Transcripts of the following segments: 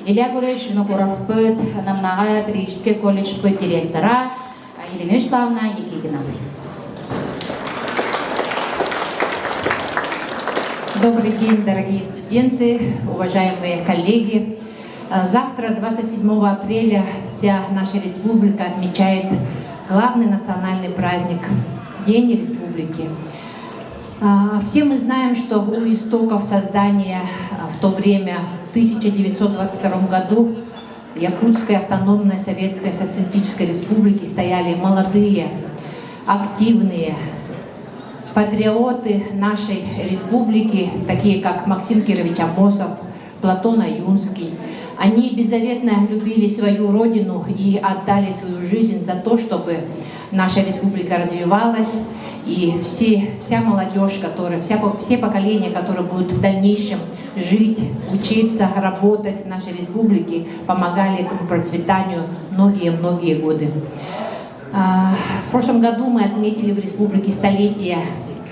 Илья Гурьевич Винокуровпыт, Намнааҕы педагогическай колледжпыт директора Елена Вячеславовна Никитина. Добрый день, дорогие студенты, уважаемые коллеги. Завтра, 27 апреля, вся наша республика отмечает главный национальный праздник – День Республики. Все мы знаем, что у истоков создания в то время, в 1922 году, Якутской автономной Советской Социалистической Республики стояли молодые, активные патриоты нашей республики, такие как Максим Кирович Амосов, Платон Аюнский. Они беззаветно любили свою родину и отдали свою жизнь за то, чтобы наша республика развивалась, и все, вся молодежь, которая, вся, все поколения, которые будут в дальнейшем жить, учиться, работать в нашей республике, помогали этому процветанию многие-многие годы. В прошлом году мы отметили в республике столетие,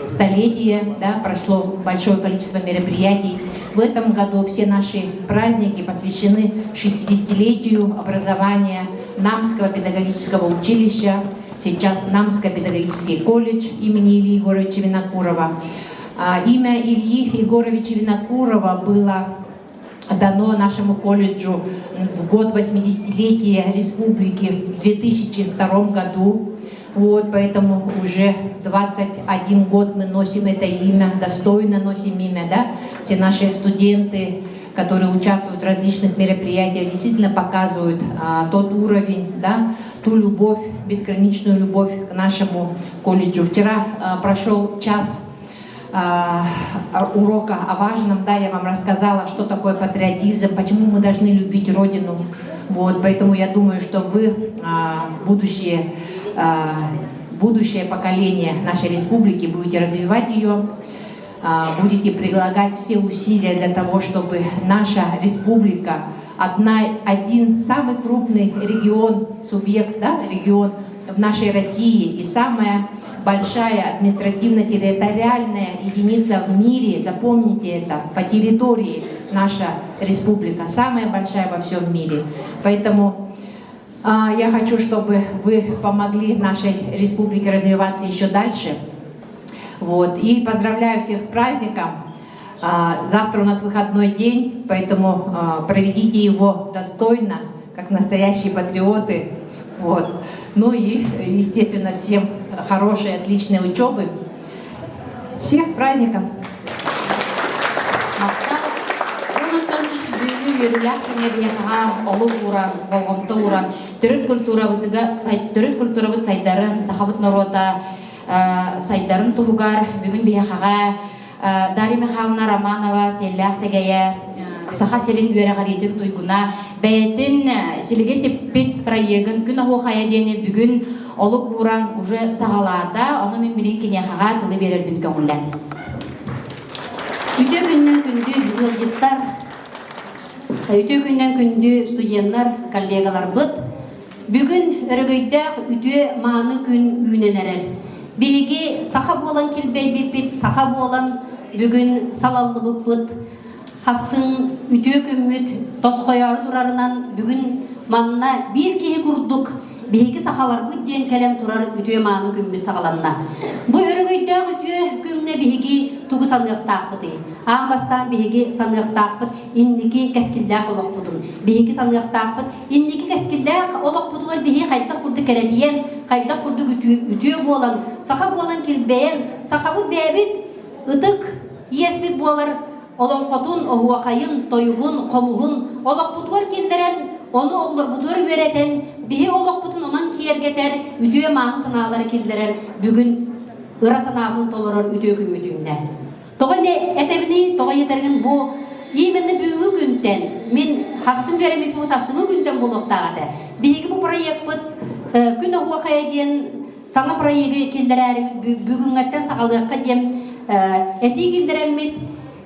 столетие, да, прошло большое количество мероприятий. В этом году все наши праздники посвящены 60-летию образования Намского педагогического училища, сейчас Намский педагогический колледж имени Ильи Егоровича Винокурова. Имя Ильи Егоровича Винокурова было дано нашему колледжу в год 80-летия республики в 2002 году. Вот, поэтому уже 21 год мы носим это имя, достойно носим имя, да? Все наши студенты, которые участвуют в различных мероприятиях, действительно показывают тот уровень, да, ту любовь, безграничную любовь к нашему колледжу. Вчера прошел час урока о важном, да, я вам рассказала, что такое патриотизм, почему мы должны любить Родину. Вот, поэтому я думаю, что вы, будущее, будущее поколение нашей республики, будете развивать ее, будете прилагать все усилия для того, чтобы наша республика, одна, один самый крупный регион, субъект, да, регион в нашей России и самая большая административно-территориальная единица в мире, запомните это, по территории наша республика, самая большая во всем мире. Поэтому я хочу, чтобы вы помогли нашей республике развиваться еще дальше. Вот. И поздравляю всех с праздником. Завтра у нас выходной день, поэтому проведите его достойно, как настоящие патриоты. Вот. Ну и, естественно, всем хорошей, отличной учебы. Всех с праздником! Махтал. Онтон бүгүҥҥү үөрүүлээх күҥҥэ биһиэхэҕэ олук ууран, болҕомто ууран, төрүт культурабытыга төрүт культурабыт сайдарын, сахабыт норуота сайдарын туһугар бүгүн биһиэхэҕэ Дарья Михайловна Романова Сиэллээх Сэгэйэ Саха сирин үөрэҕириитин туйгуна бэйэтин силигэ сиппит проегын Күн оһуохайа диэни бүгүн олук ууран уже саҕалаата. Ону мин билин киниэхэҕэ тылы биэрэрбин көҥүллэн. Үтүө күннэн күндү ыалдьыттар, үтүө күннэн күндү студеннар, коллегаларбыт. Бүгүн өрөгөйдөөх үтүө мааны күн үүнэн эрэр. Биһиги саха буолан килбэйбиппит, саха буолан бүгүн салаллыбыппыт. Хассыҥ үтүө күммүт тосхойоору турарынан бүгүн манна биир киһи курдук биһиги сахаларбыт диэн кэлэн турар үтүө-мааны күммүт саҕаланна. Бу өрөгөйдөөх үтүө күҥҥэ биһиги тугу саныахтаахпытый? Аан бастаан биһиги саныахтаахпыт инники кэскиллээх олохпутун. Биһиги саныахтаахпыт инники кэскиллээх олохпутугар биһиги хайдах курдук кэрэлийэн, хайдах курдук үтүө буолан, саха буолан килбэйэн, сахабыт бэйэбит ытык иэспит буолар олоҥхотун, оһуохайын, тойугун, хомуһун олохпутугар киллэрэн, ону оҕолорбутугар үөрэтэн, биһи олохпутун онон киэргэтэр, үтүө-мааны санаалары киллэрэр бүгүн ыра санаабытын толорор үтүө күммүт үүннэ. Тоҕо этэбиний, тоҕо етэргин бу именно бүгүҥҥү күнтэн, мин хассын үөрэммиппин сарсыҥҥы күнтэн буолуохтаах этэ. Биһиги бу проекпыт Күн оһуохайа диэн саҥа проегы киллэрээри бүгүҥҥэттэн саҕалыахха диэн этии киллэрэммит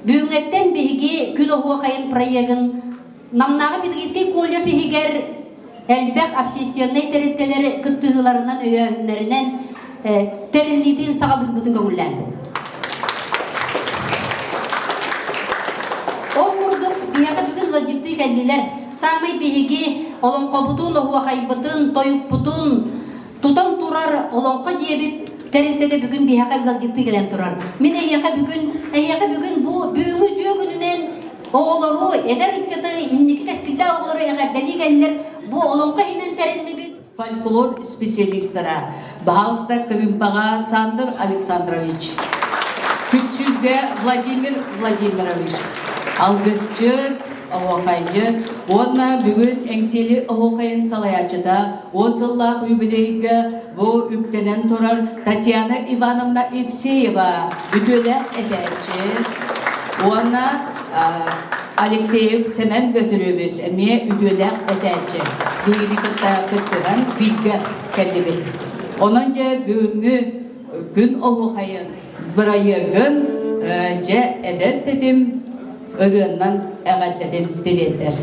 бүгүҥҥэттэн биһиги күн. Күн оһуохайын проегын Намнааҕы педагогическай колледж иһигэр элбэх общественнай тэрилтэлэр кыттыһыыларынан өйөөһүннэринэн тэриллиитин саҕалыырбытын көҥүллээн. Ол курдук биһиэхэ бүгүн ыалдьыттыы кэллилэр. Саамай биһиги олоҥхобутун, оһуохайбытын, тойукпутун тутан турар олоҥхо дьиэбит тэрилтэтэ бүгүн биһиэхэ ыалдьыттыы кэлэн турар. Мин эһиэхэ бүгүн эһиэхэ бүгүн бу бүгүҥҥү үтүө күнүнэн оҕолору, эдэр ыччаты, инники кэскиллээх оҕолору эҕэрдэлии кэллэр. Бу олоҥхо иһинэн тэриллибит фольклор специалистара Баһаалыста Кырыымпаҕа Сандр Александрович, Күччүүргэ Владимир Владимирович, алгысчыт, оһуохайдьыт уонна бүгүн Эҥсиэли оһуохайын салайааччыта 10 сыллаах юбилейга бу үктэнэн турар Татьяна Ивановна Евсеева үтүөлээх этээччи уонна Алексеев Сэмэн Бөтүрүөбүс эмиэ үтүөлээх этээччи. Биһигини кытта кыттыһан бииргэ кэллибит. Онон дьэ бүгүҥҥү күн оһуохайын бырайыагын дьэ эдэр тэтим ырыаннан эҕэрдэтин тириэрдэр.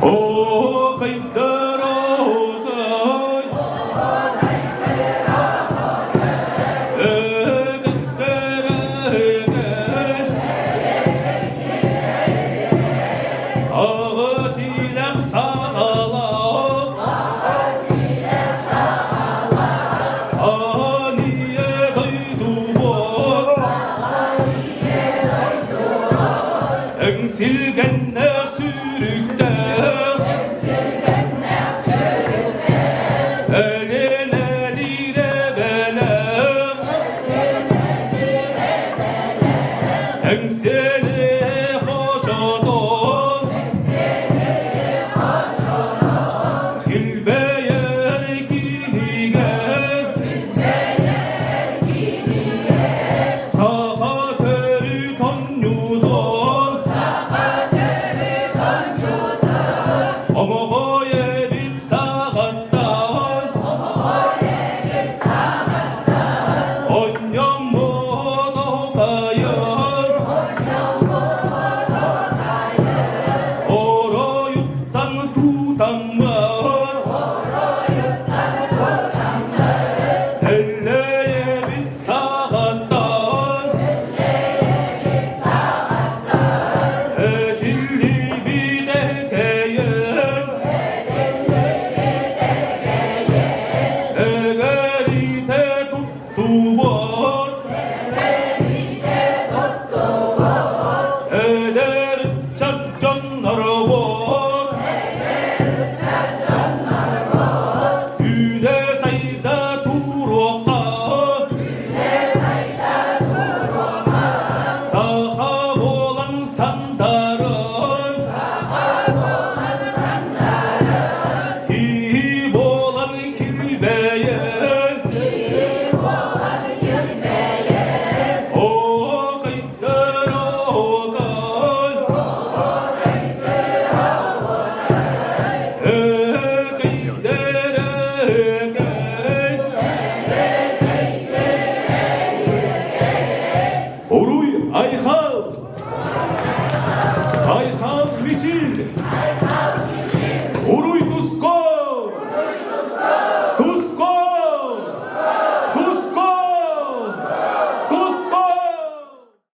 О, кайдара, Аҕа-сиилэх саҕалаах, аан ийэ дойдубар Эҥсилгэннээх сүүрүктээх, Элэнэлиирэ бэлэх, Эҥсиэли хочотон, Килбэйэр кинигэр, Саха төрүт онньутун, Омоҕой эбит саҕаттан, Онньоммут оһукайын, Оройуттан тутаммын, Эллэйэбит саҕаттан, Этиллибит этэйэн, Эгэлитэ туттубут, Эдэр ыччат дьоннорбут, Үүнэ сайда туруохха, Саха буолан сандарын, Киһи буолан килбэйэн, Оокайдар оокай, Өөкөйдөр өөкөй. Уруй айхал!